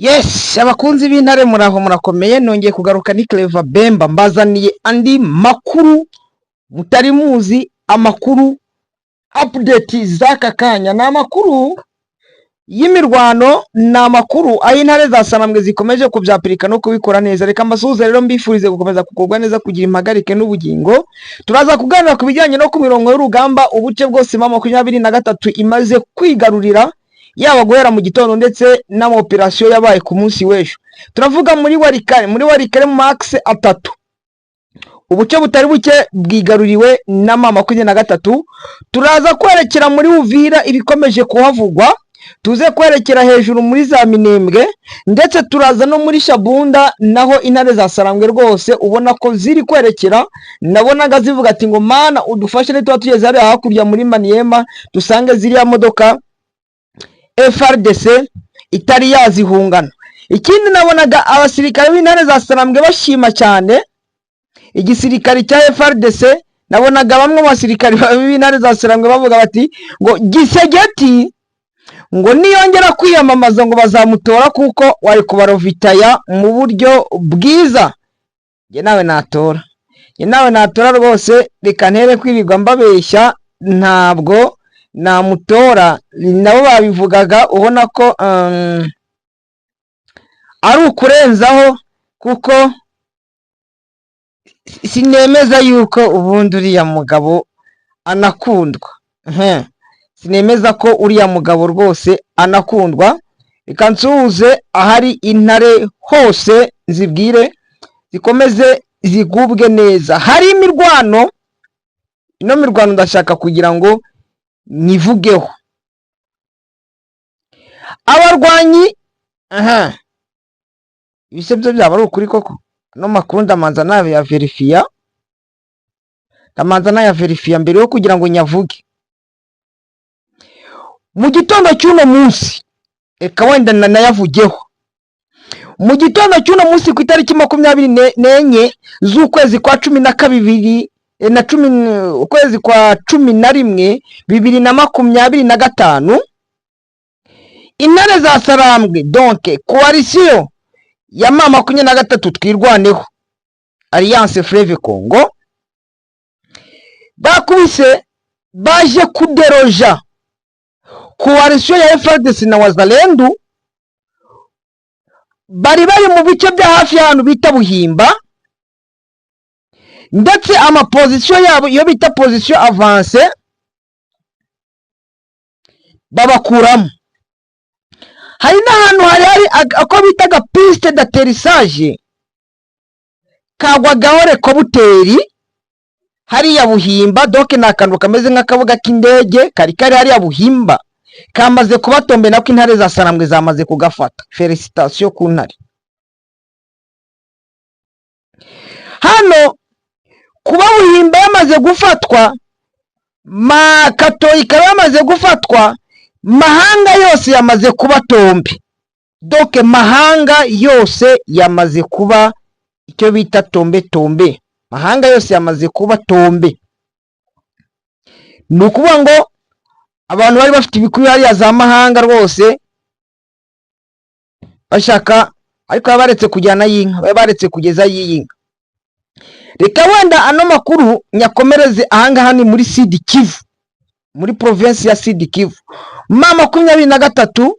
Yes, abakunzi b'intare, muraho, murakomeye. Nongeye kugaruka, ni Clever Bemba, mbazaniye andi makuru mutari muzi, amakuru update z'aka kanya. Ni amakuru y'imirwano, ni amakuru aho intare za Sarambwe zikomeje kubyapurika no kubikora neza. Reka mbasuhuze rero, mbifurize gukomeza kugubwa neza, kugira impagarike n'ubugingo. Turaza kuganira ku bijyanye no ku mirongo y'urugamba, ubuce bwose M23 imaze kwigarurira, yaba guhera mu gitondo ndetse n'amaoperasiyo yabaye ku munsi w'ejo. Turavuga muri Walikale, muri Walikale mu ma axes atatu, ubuce butari buke bwigaruriwe na M23. Turaza kwerekera muri Uvira, ibikomeje kuhavugwa, tuze kwerekera hejuru muri za Minembwe, ndetse turaza no muri Shabunda, naho intare za Sarambwe rwose ubona ko ziri kwerekera. Nabonaga zivuga ati ngo "Mana udufashe, nituba tugeze hariya hakurya muri Maniema dusange ziriya modoka FARDC itari yazihungana." Ikindi, nabonaga abasirikare b'intare za Sarambwe bashima cyane igisirikare cya FARDC. Nabonaga bamwe mu basirikare b'intare za Sarambwe bavuga bati ngo Tshisekedi ngo niyongera kwiyamamaza ngo bazamutora, kuko wari kubarovitaya mu buryo bwiza. Njye nawe natora, njye nawe natora rwose. Reka ntere kwirirwa mbabeshya, ntabwo namutora. Nabo babivugaga ubona ko ari ukurenzaho, kuko sinemeza yuko ubundi uriya mugabo anakundwa. Sinemeza ko uriya mugabo rwose anakundwa. Reka nsuhuze ahari intare hose, nzibwire zikomeze zigubwe neza. Hari imirwano, ino mirwano ndashaka kugira ngo nyivugeho. Abarwanyi, aha ibise byo byaba ari ukuri koko. Ano makuru ndamanza nayaverifiya, ndamanza nayaverifiya mbere yo kugira ngo nyavuge. Mu gitondo cy'uno munsi, reka wenda nanayavugeho, mu gitondo cy'uno munsi ku itariki 24 z'ukwezi kwa cumi na kabiri na cumi, ukwezi kwa 11 2025, intare za Sarambwe, donc coalition ya M23 Twirwaneho, Alliance Fleuve Congo, bakubise baje kuderoja coalition ya FARDC na Wazalendo bari bari mu bice bya hafi y'ahantu bita Buhimba, ndetse amaposition yabo, iyo bita position avancée, babakuramo. Hari n'ahantu hari ako bitaga piste d'atterrissage kagwagaho hélicoptère hariya Buhimba. Donc ni akantu kameze nk'akabuga k'indege kari kari hariya Buhimba, kamaze kuba tombé, nako intare za Sarambwe zamaze kugafata. Félicitations ku ntare. Hano kuba Buhimba yamaze gufatwa, Makato ikaba yamaze gufatwa, Mahanga yose yamaze kuba tombé. Donc Mahanga yose yamaze kuba icyo bita tombé, tombé. Mahanga yose yamaze kuba tombé. Ni ukuvuga ngo abantu bari bafite ibikuyu hariya za Mahanga rwose bashaka, ariko baba baretse kujyana y'inka, baba baretse kugeza y'inka. Reka wenda ano makuru nyakomereze ahangaha, ni muri Sud Kivu, muri province ya Sud Kivu. M23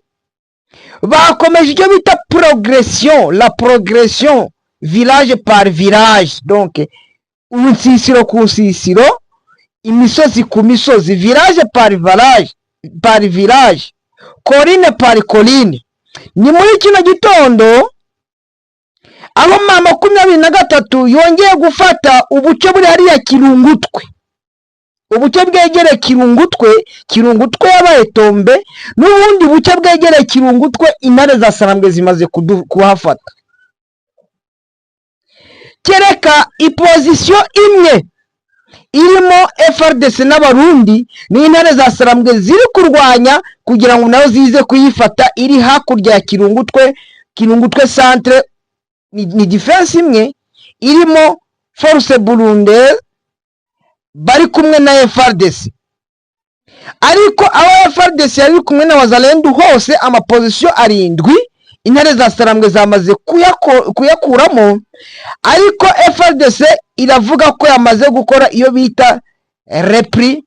bakomeje icyo bita progression, la progression village par village, donc urusisiro ku nsisiro, imisozi ku misozi, village par village par village, colline par colline. Ni muri kino gitondo aho M23 yongeye gufata ubuce buri hariya Kirungutwe, ubuce bwegereye Kirungutwe. Kirungutwe yabaye tombé, n'ubundi buce bwegereye Kirungutwe intare za Sarambwe zimaze kuhafata, kereka iposition imwe irimo FARDC n'Abarundi, n'intare za Sarambwe ziri kurwanya kugira ngo nayo zize kuyifata, iri hakurya ya Kirungutwe, Kirungutwe centre. Ni défense imwe irimo force burundaise bari kumwe na FARDC, ariko aba FARDC yari kumwe na Wazalendo hose amaposition arindwi. Intare za Sarambwe zamaze kuyakuramo, ariko FARDC iravuga ko yamaze gukora iyo bita repli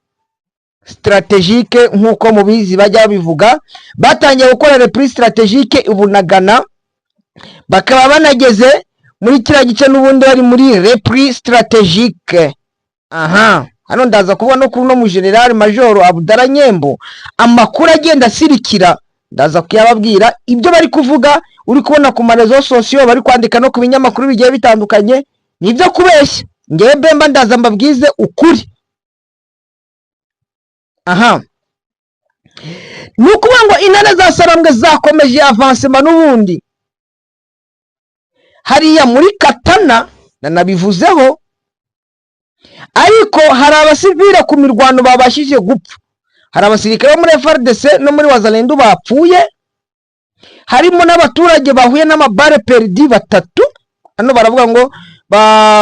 stratégique. Nk'uko mubizi bajya babivuga, batangiye gukora repli stratégique i Bunagana, bakaba banageze muri kiriya gice n'ubundi bari muri repli stratégique. Aha hano ndaza kuvuga no kuri uno mujenerali majoro Abdallah Nyembo. Amakuru agenda asirikira ndaza kuyababwira. Ibyo bari kuvuga, uri kubona ku ma réseaux sociaux bari kwandika no ku binyamakuru bigiye bitandukanye, ni ibyo kubeshya. Ngewe Bemba ndaza mbabwize ukuri. Aha ni ukuvuga ngo Intare za Sarambwe zakomeje avancement n'ubundi hariya muri Katana, nanabivuzeho, ariko hari abasivile ku mirwano babashije gupfa. Hari abasirikare bo muri FARDC no muri Wazalendo bapfuye, harimo n'abaturage bahuye n'ama balles perdues batatu. Hano baravuga ngo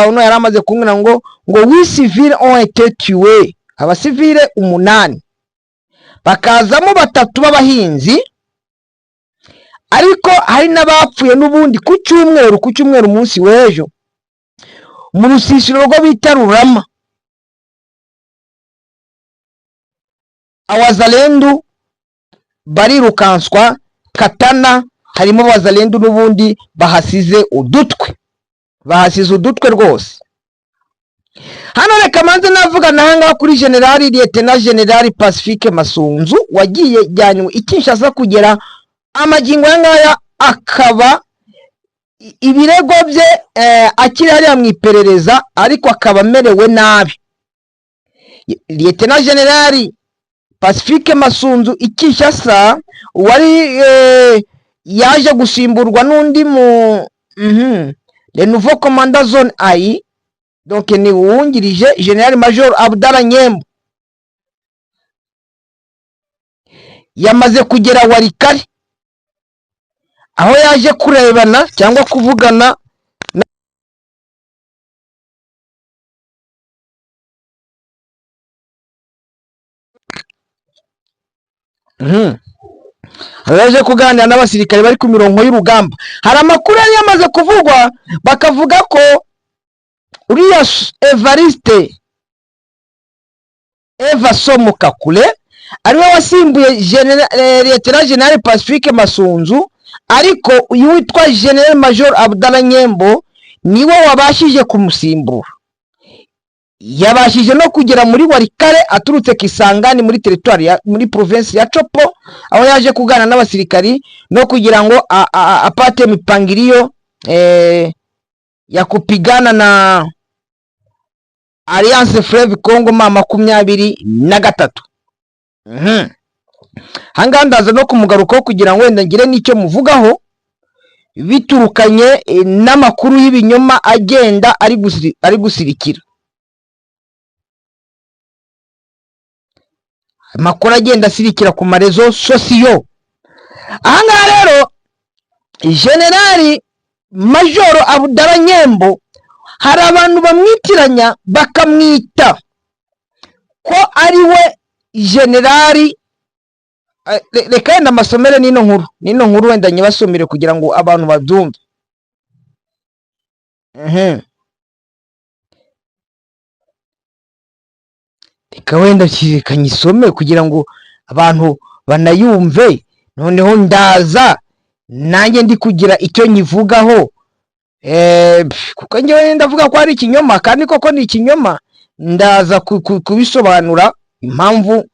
uno yari amaze kumbwira ngo huit civils ont été tués, abasivile 8, bakazamo batatu b'abahinzi, ariko hari n'abapfuye n'ubundi ku cyumweru umunsi w'ejo mu rusisiro rwo bita Rurama. Awazalendu barirukanswa Katana, harimo abazalendu n'ubundi bahasize udutwe, bahasize udutwe rwose. Hano reka manze navuga nahangaha kuri generali lieutenant general Pacifique Masunzu wagiye jyanywe i Kinshasa, kugera amagingo aya ngaya akaba ibirego bye akiri hariya mu iperereza, ariko akaba amerewe nabi. Lieutenant general Pacifique Masunzu i Kinshasa wari yaje gusimburwa n'undi mu le nouveau commandant zone AI, donc ni uwungirije general major Abdallah Nyembo, yamaze kugera Walikale, aho yaje kurebana cyangwa kuvugana. Aho yaje kuganira n'abasirikare bari ku mirongo y'urugamba. Hari amakuru yari yamaze kuvugwa, bakavuga ko uriya Evariste Eva Somo Kakule ariwe wasimbuye Lieutenant General Pacifique Masunzu, ariko uyu witwa General Major Abdallah Nyembo niwe wabashije kumusimbura. Yabashije no kugera muri Walikale aturutse Kisangani muri territoire ya muri province ya Tshopo, aho yaje kuganira n'abasirikari no kugira ngo apate mipangilio ya kupigana na Alliance Fleuve Congo M23. Ahangaha ndaza no kumugarukaho kugira ngo wenda ngire n'icyo muvugaho biturukanye n'amakuru y'ibinyoma agenda ari gusirikira, amakuru agenda asirikira ku ma réseaux sociaux. Ahangaha rero generali majoro Abdallah Nyembo hari abantu bamwitiranya, bakamwita ko ari we generali. Reka wenda amasomere n'ino nkuru wenda nyibasomere kugira ngo abantu babyumve. Reka wenda reka nyisome kugira ngo abantu banayumve, noneho ndaza nanjye ndi kugira icyo nyivugaho, kuko njyewe ndavuga ko ari ikinyoma kandi koko ni ikinyoma. Ndaza kubisobanura impamvu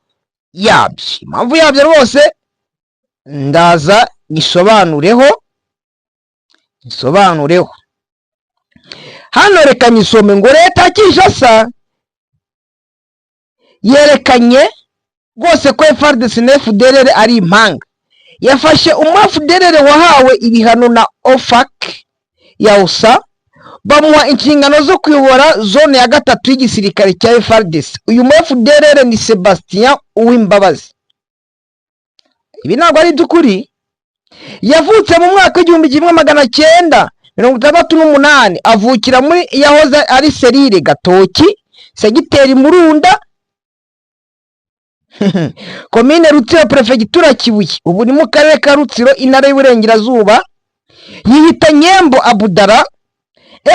yabyo rwose ndaza nyisobanureho. Hano reka nyisome ngo leta ya Kinshasa yerekanye rwose ko FARDC na FDLR ari impanga. Yafashe umu FDLR wahawe ibihano na OFAC ya USA, bamuha inshingano zo kuyobora zone ya gatatu y'igisirikare cya FARDC. Uyu mu FDLR ni Sebastien Uwimbabazi. Ibi ntabwo ari iby'ukuri. Yavutse mu mwaka w'1968, avukira muri yahoze ari cellule Gatoki, segiteri Murunda, komine Rutsiro, perefegitura Kibuye, ubu ni mu karere ka Rutsiro, intara y'Iburengerazuba. Yiyita Nyembo Abudara.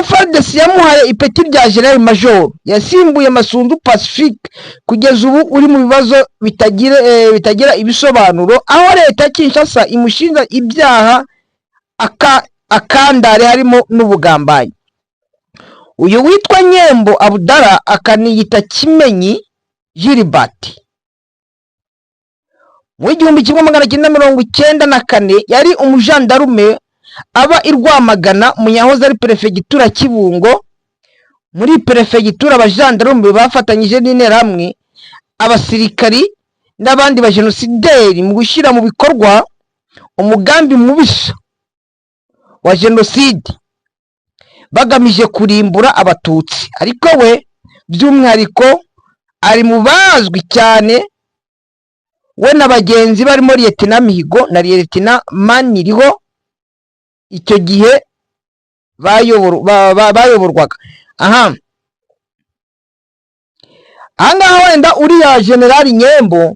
FARDC yamuhaye ipeti rya General Major. Yasimbuye Masunzu Pacifique, kugeza ubu uri mu bibazo bitagira ibisobanuro, aho leta ya Kinshasa imushinja ibyaha akandare, harimo n'ubugambanyi. Uyu witwa Nyembo Abudara, akaniyita Kimenyi Gilbert, mu 1994 yari umujandarume, aba i Rwamagana mu yahoze ari perefegitura Kibungo. Muri perefegitura, abajandarume bafatanyije n'Interahamwe, abasirikari n'abandi bajenosideri mu gushyira mu bikorwa umugambi mubisha wa jenoside, bagamije kurimbura Abatutsi. Ariko we by'umwihariko ari mu bazwi cyane, we na bagenzi barimo Lieutenant Mihigo na Lieutenant Maniriho, icyo gihe bayoborwaga. Ahangaha wenda uriya Generali Nyembo,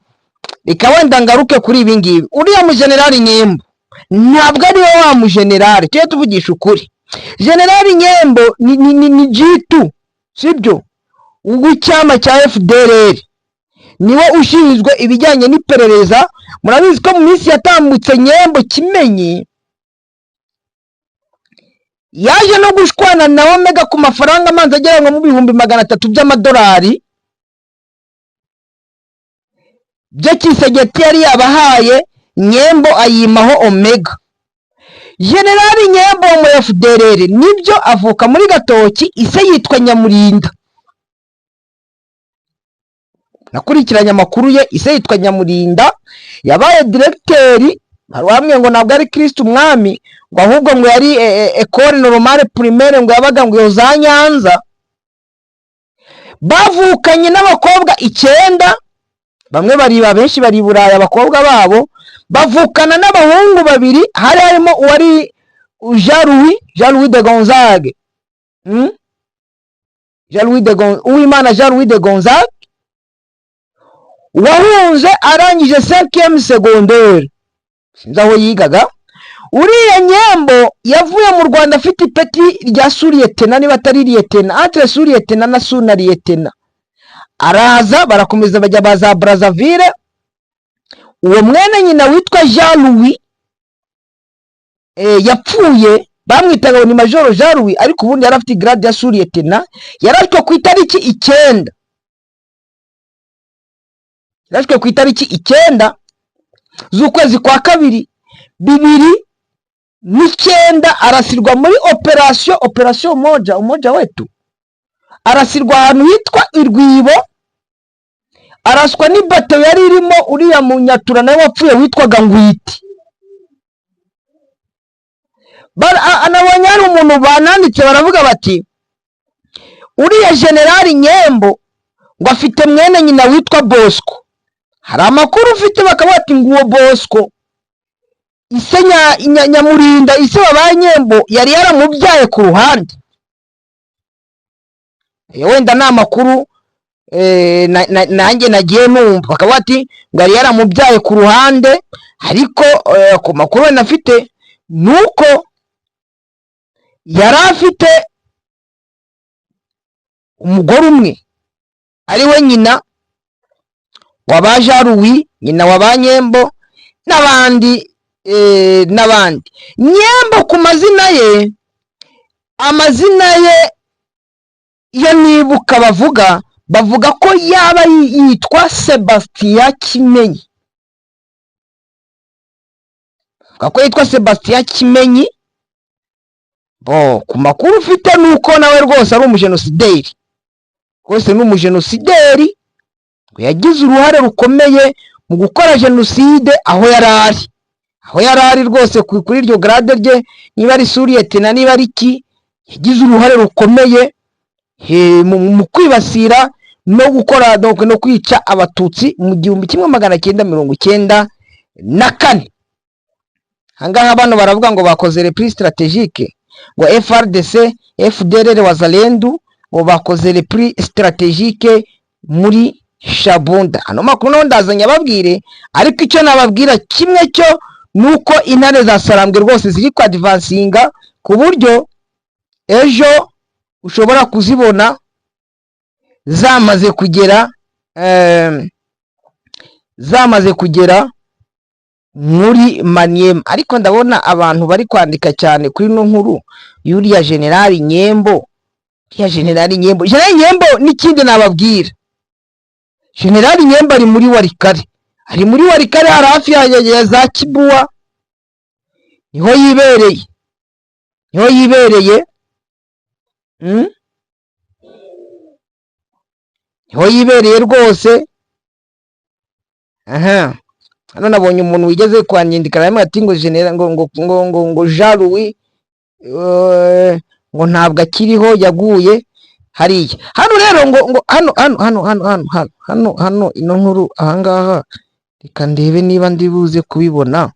reka wenda ngaruke kuri ibi ngibi. Uriya mujenerali Nyembo ntabwo ari we wa mujenerali, tujye tuvugisha ukuri. Generali Nyembo ni G2, sibyo, w'icyama cya FDLR, niwe ushinzwe ibijyanye n'iperereza. Murabizi ko mu minsi yatambutse Nyembo Kimenyi yaje no gushwana na Omega ku mafaranga amanza agera nko mu 300,000 by'amadolari byo Tshisekedi yari yabahaye, Nyembo ayimaho Omega. Generali Nyembo wo muri FDLR, nibyo, avuka muri Gatoki, ise yitwa Nyamurinda. Nakurikiranye amakuru ye, ise yitwa Nyamurinda, yabaye diregiteri. Hari uwambwiye ngo ntabwo ari Kristo Umwami, ngo ahubwo ngo yari École Normale Primaire, ngo yabaga ngo iyo za Nyanza. Bavukanye n'abakobwa icyenda, bamwe bari, abenshi bari i Burayi, abakobwa babo. Bavukana n'abahungu babiri, hari harimo uwari Jean Louis de Gonzague, Jean Louis de Uwimana Jean Louis de Gonzague, wahunze arangije 5e secondaire, sinzi aho yigaga. Uriya Nyembo yavuye mu Rwanda afite ipeti rya sous-lieutenant, niba atari lieutenant, entre sous-lieutenant na sous lieutenant. Araza, barakomeza bajya ba za Brazzaville. Uwo mwene nyina witwa Jean Louis yapfuye bamwitaga ngo ni Majoro Jean Louis, ariko ubundi yari afite grade ya sous-lieutenant. Yarashwe ku itariki 9, yarashwe ku itariki 9 z'ukwezi kwa kabiri 2009, arasirwa muri operasiyo Umoja Wetu, arasirwa ahantu hitwa Irwibo, araswa n'ibato yari irimo uriya munyatura nawe wapfuye witwaga Ngwiti. Nabonye hari umuntu bananditse, baravuga bati uriya Generali Nyembo ngo afite mwene nyina witwa Bosco. Hari amakuru ufite, bakaba bati ngo uwo Bosco, ise Nyamurinda, ise wa Nyembo, yari yaramubyaye ku ruhande. Wenda ni amakuru nanjye nagiye numva, bakaba bati ngo yari yaramubyaye ku ruhande. Ariko ku makuru wenda afite ni uko yari afite umugore umwe, ari we nyina wa ba Jean Louis, nyina wa ba Nyembo n'abandi, n'abandi. Nyembo ku mazina ye, amazina ye iyo nibuka, bavuga ko yaba yitwa Sebastien Kimenyi, bavuga ko yitwa Sebastien Kimenyi. Bo ku makuru ufite ni uko nawe rwose ari umujenosideri, rwose ni umujenosideri, ngo yagize uruhare rukomeye mu gukora jenoside aho yari ari, aho yari ari rwose kuri iryo grade rye, niba ari sous-lieutenant, niba ari iki, yagize uruhare rukomeye mu kwibasira no gukora, donc no kwica Abatutsi mu 1994. Ahangaha bano baravuga ngo bakoze repli stratégique, ngo FARDC, FDLR, Wazalendo ngo bakoze repli stratégique muri Shabunda. Ano makuru naho ndazanye ababwire, ariko icyo nababwira kimwe cyo Ni uko intare za Sarambwe rwose ziri kwadvancinga, ku buryo ejo ushobora kuzibona zamaze kugera muri Maniema. Ariko ndabona abantu bari kwandika cyane kuri ino nkuru y'uriya Generali Nyembo, uriya Generali Nyembo, Generali Nyembo. N'ikindi nababwira, Generali Nyembo ari muri Walikale, ari muri Walikale, hari hafi ya za Kibuwa, niho yibereye, niho yibereye. Niho yibereye rwose. Aha hano nabonye umuntu wigeze kwanyandika, arimo ati ngo genera ngo Jean Louis ngo ntabwo akiriho, yaguye hariya. Hano rero ngo hano hano hano hano hano hano hano hano ino nkuru ahangaha, reka ndebe niba ndi buze kubibona.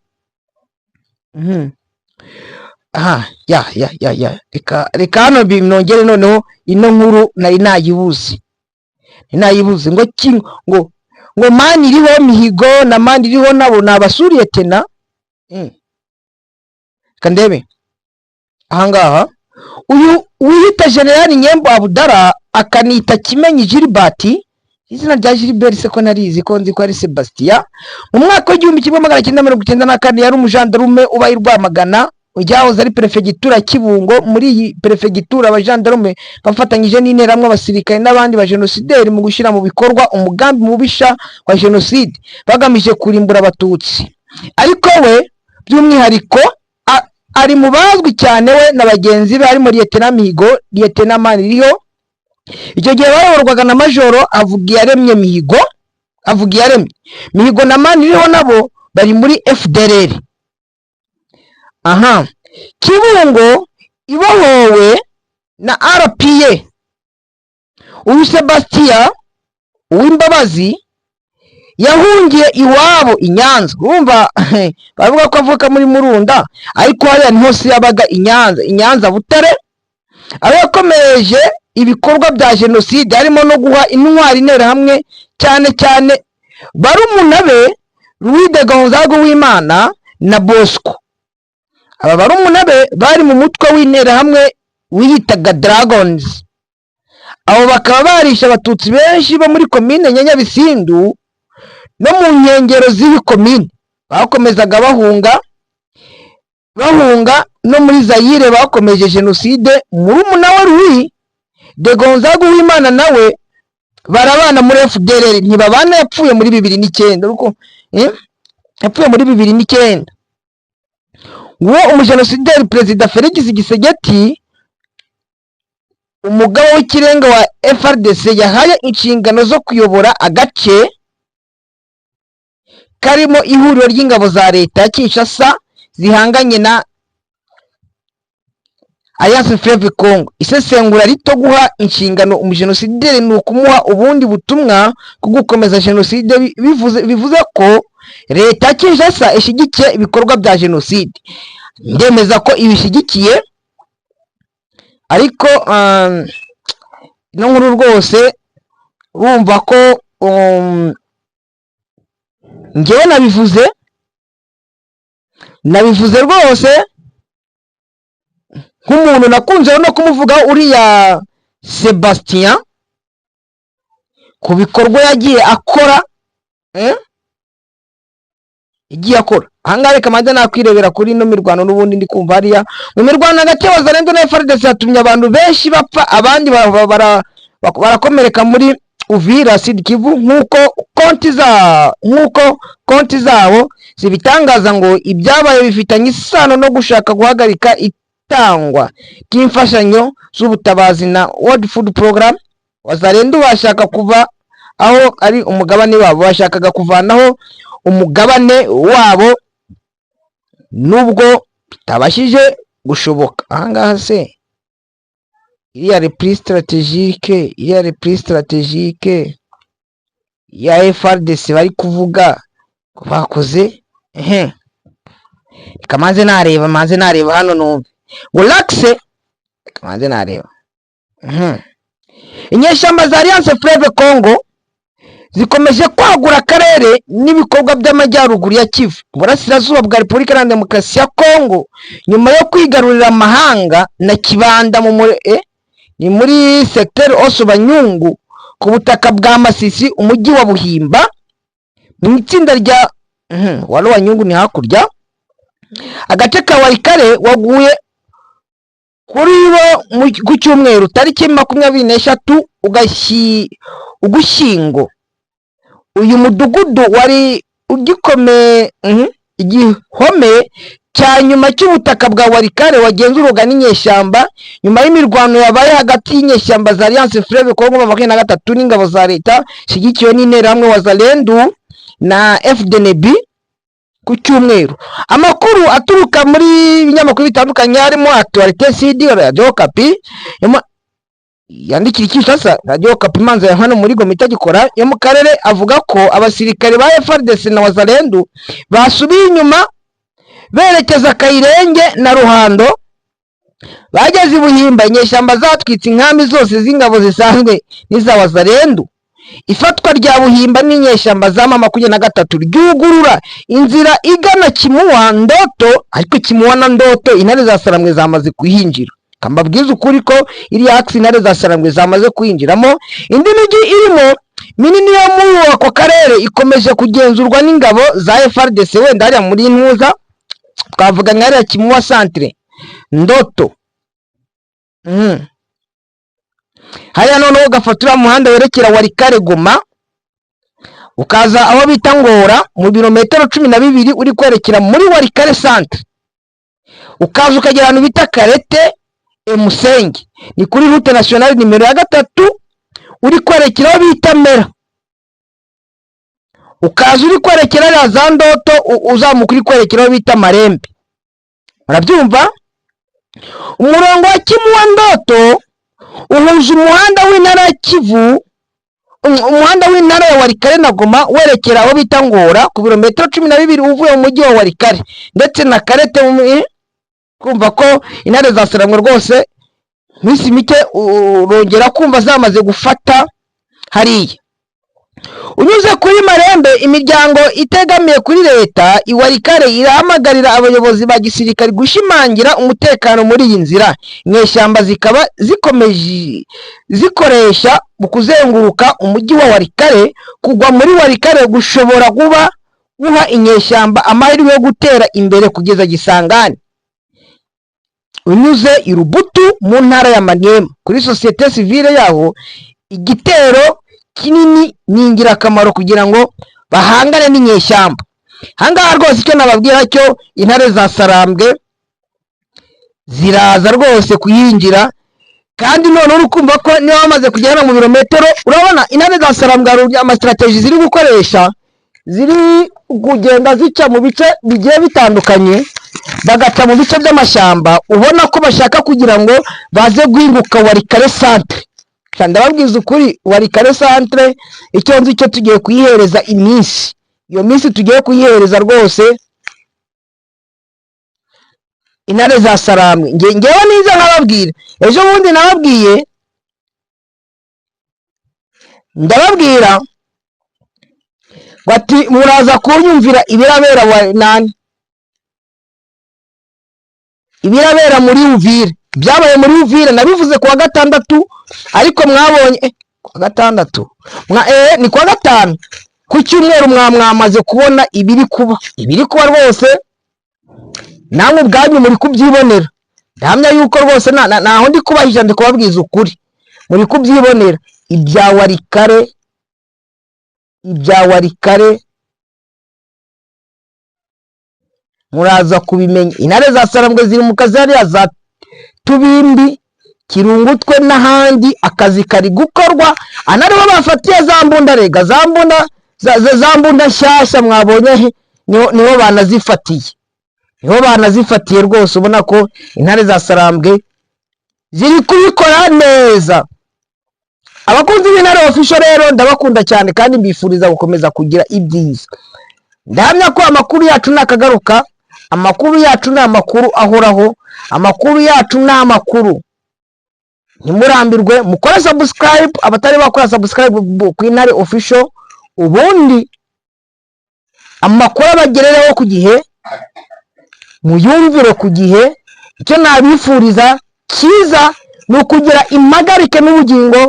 Aha, ya ya ya ya, reka hano nongere noneho. Ino nkuru nari nayibuze, nari nayibuze. Ngo ngo mani iriho Mihigo na mani iriho nabo ni abasuriye tena. Reka ndebe ahangaha. Uyu wiyita Generali Nyembo Abudara, akanita Kimenyi Gilbert, izina rya Gilbert se ko narizi, ko nzi ko ari Sebastien. Mu mwaka w'1994 yari umujandarume uba i Rwamagana, ryahoze ari perefegitura Kibungo. Muri iyi perefegitura, abajandarume bafatanyije n'interahamwe, abasirikare n'abandi bajenosideri mu gushyira mu bikorwa umugambi mubisha wa jenoside bagamije kurimbura Abatutsi. Ariko we by'umwihariko ari mu bazwi cyane, we na bagenzi be harimo Liyetena Mihigo, Liyetena Maniriho. Icyo gihe bayoborwaga na Majoro Havugiyaremye Mihigo. Havugiyaremye Mihigo na Maniriho nabo bari muri FDLR. Aha Kibungo ibohowe na RPA, uyu Sebastien Uwimbabazi yahungiye iwabo i Nyanza. Urumva baravuga ko avuka muri Murunda, ariko hariya niho se yabaga i Nyanza, i Nyanza Butare, aho yakomereje ibikorwa bya jenoside, harimo no guha intwari Interahamwe, cyane cyane barumuna be Louis de Gonzague Uwimana na Bosco. Aba barumuna be bari mu mutwe w'Interahamwe wiyitaga Dragons. Abo bakaba barishe Abatutsi benshi bo muri komine Nyabisindu no mu nkengero z'iyi komine. Bakomezaga bahunga, bahunga no muri Zayire bakomeje jenoside. Murumuna we Louis de Gonzague Uwimana nawe barabana muri FDLR, ntibabana, yapfuye muri 2009. Uko yapfuye muri 2009. Uwo umujenosideri Perezida Felix Tshisekedi, umugaba w'ikirenga wa FARDC, yahaye inshingano zo kuyobora agace karimo ihuriro ry'ingabo za leta ya Kinshasa zihanganye na Alliance Fleuve Congo. Isesengura rito: guha inshingano umujenosideri ni ukumuha ubundi butumwa bwo gukomeza jenoside. Bivuze ko leta ya Kinshasa ishyigikiye ibikorwa bya jenoside. Ndemeza ko ibishyigikiye. Ariko ino nkuru rwose urumva ko njyewe nabivuze rwose nk'umuntu nakunze no kumuvugaho, uriya Sebastien, ku bikorwa yagiye akora, yagiye akora. Ahangaha reka manze nakwirebera kuri ino mirwano. N'ubundi ndi kumva hariya mu mirwano hagati y'Abazalendo na FARDC yatumye abantu benshi bapfa, abandi barakomereka muri Uvira, Sud Kivu, nk'uko konti zabo zibitangaza. Ngo ibyabaye bifitanye isano no gushaka guhagarika itangwa ry'imfashanyo z'ubutabazi na World Food Program. Wazalendo bashaka kuva aho ari umugabane wabo, bashakaga kuvanaho umugabane wabo, nubwo bitabashije gushoboka. Ahangaha se iriya repli stratégique, iriya repli stratégique ya FARDC bari kuvuga ko bakoze, ehe, reka manze nareba hano numve ngo l'axe, reka manze nareba. Inyeshyamba za Alliance Fleuve Congo. zikomeje kwagura akarere n'ibikorwa by'amajyaruguru ya Kivu, Uburasirazuba bwa Repubulika Iharanira Demokarasi ya Kongo, nyuma yo kwigarurira Mahanga na Kibanda mu ni muri secteur Oso Banyungu ku butaka bwa Masisi, umujyi wa Buhimba mu itsinda rya wari Wanyungu ni hakurya. Agace ka Walikale waguye kuri bo ku cyumweru tariki 23 Ugushyingo. Uyu mudugudu wari ugikomeye, igihome cya nyuma cy'ubutaka bwa Walikale wagenzurwaga n'inyeshyamba, nyuma y'imirwano yabaye hagati y'inyeshyamba za Alliance Fleuve Congo 23 n'ingabo za leta zishyigikiwe n'interahamwe Wazalendu na FDNB ku cyumweru. Amakuru aturuka muri binyamakuru bitandukanye harimo Actualité CD, Radio Okapi yandikira Kinshasa, Radio Okapi imanza ya hano muri Goma itagikora yo mu karere, avuga ko abasirikare ba FARDC na Wazalendu basubiye inyuma berekeza Kayirenge na Ruhando. Bageze i Buhimba, inyeshyamba zatwitse inkambi zose z'ingabo zisanzwe n'iza Wazalendu. Ifatwa rya Buhimba n'inyeshyamba za M23 ryugurura inzira igana Kimuwa, Ndoto. Ariko Kimuwa na Ndoto intare za Sarambwe zamaze kuhinjira. Kambabwiza ukuri ko iriya axe intare za Sarambwe zamaze kuyinjiramo. Indi mijyi irimo minini yo muri ako karere ikomeje kugenzurwa n'ingabo za FARDC. Wenda hariya muri Ntuza twavuga nka hariya Kimuwa centre, Ndoto. Hariya noneho ugafata uriya muhanda werekera Walikale, Goma, ukaza aho bita Ngora mu birometero 12 uri kwerekera muri Walikale centre, ukaza ukagera ahantu bita Karete Emusenge, ni kuri route nationale nimero ya 3, uri kwerekera aho bita Mera, ukaza uri kwerekera hariya za Ndoto, uzamuka uri kwerekera aho bita Marembe. Murabyumva, umurongo wa Kimuwa Ndoto uhuza umuhanda w'intara ya Kivu, umuhanda w'intara ya Walikale na Goma, werekera aho bita Ngora ku birometero 12 uvuye mu mujyi wa Walikale ndetse na Karete. Kumva ko intare za Sarambwe rwose minsi mike urongera kumva zamaze gufata hariya unyuze kuri Marembe. Imiryango itegamiye kuri leta i Walikale irahamagarira abayobozi ba gisirikare gushimangira umutekano muri iyi nzira, inyeshyamba zikaba zikomeje zikoresha mu kuzenguruka umujyi wa Walikale. Kugwa muri Walikale gushobora kuba guha inyeshyamba amahirwe yo gutera imbere kugeza Gisangani unyuze i Rubutu mu ntara ya Maniema. Kuri sosiyete sivile yaho, igitero kinini ni ingirakamaro kugira ngo bahangane n'inyeshyamba. Ahangaha rwose icyo nababwira cyo, intare za Sarambwe ziraza rwose kuyinjira. Kandi none uri kumva ko niba bamaze kugera mu birometero, urabona intare za Sarambwe hari ama stratégies ziri gukoresha, ziri kugenda zica mu bice bigiye bitandukanye, bagaca mu bice by'amashyamba, ubona ko bashaka kugira ngo baze guhinguka Walikale centre. Ndababwiza ukuri, Walikale centre icyo nzi cyo tugiye kuyihereza iminsi. Iyo minsi tugiye kuyihereza rwose intare za Sarambwe. Ngewe niza nkababwira, ejo bundi nababwiye, ndababwira bati muraza kunyumvira ibirabera wa nani, ibirabera muri Uvira. Byabaye muri Uvira nabivuze kuwa gatandatu, ariko mwabonye kuwa gatandatu mwa ni kuwa gatanu, ku cyumweru mwamaze kubona ibiri kuba. Ibiri kuba rwose namwe ubwanyu muri kubyibonera. Ndahamya yuko rwose ntaho ndi kubahisha, ndi kubabwiza ukuri, muri kubyibonera. Ibya Walikale, ibya Walikale muraza kubimenya. Intare za Sarambwe ziri mu kazi hariya za Tubimbi, Kirungutwe n'ahandi, akazi kari gukorwa. Anaribo bafatiye za mbunda rega, za mbunda za mbunda nshyashya mwabonye he, niho banazifatiye, niho banazifatiye rwose. Ubona ko intare za Sarambwe ziri kubikora neza. Abakunzi b'Intare Official rero ndabakunda cyane kandi mbifuriza gukomeza kugira ibyiza. Ndahamya ko amakuru yacu nakagaruka, amakuru yacu ni amakuru ahoraho, amakuru yacu ni amakuru. Ntimurambirwe, mukore subscribe abatari bakora subscribe ku Intare Official. Ubundi amakuru abagerereho ku gihe, muyumvire ku gihe. Icyo nabifuriza cyiza ni ukugira impagarike n'ubugingo.